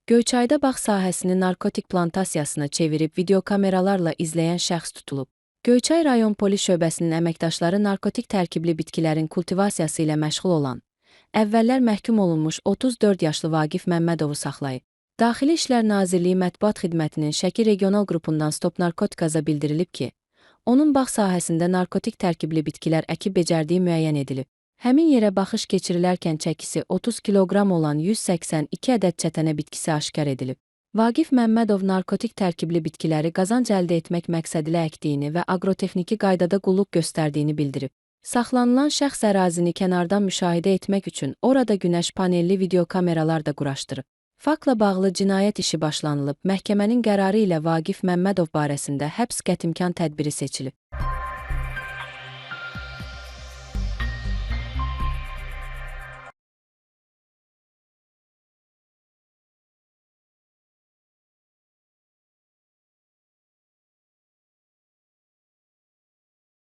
Göyçayda bağ sahəsini narkotik plantasiyasına çevirib videokameralarla izləyən şəxs tutulub. Göyçay rayon polis şöbəsinin əməkdaşları narkotik tərkibli bitkilərin kultivasiyası ilə məşğul olan, əvvəllər məhkum olunmuş 34 yaşlı Vaqif Məmmədovu saxlayıb. Daxili İşlər Nazirliyi Mətbuat Xidmətinin Şəki regional qrupundan Stop Narkotikaza bildirilib ki, onun bağ sahəsində narkotik tərkibli bitkilər əkib becərdiyi müəyyən edilib. Həmin yerə baxış keçirilərkən çəkisi 30 kiloqram olan 182 ədəd çətənə bitkisi aşkar edilib. Vaqif Məmmədov narkotik tərkibli bitkiləri qazanc əldə etmək məqsədilə əkdiyini və aqrotexniki qaydada qulluq göstərdiyini bildirib. Saxlanılan şəxs ərazini kənardan müşahidə etmək üçün orada günəş panelli videokameralar da quraşdırıb. Faktla bağlı cinayət işi başlanılıb, məhkəmənin qərarı ilə Vaqif Məmmədov barəsində həbs qətimkan tədbiri seçilib.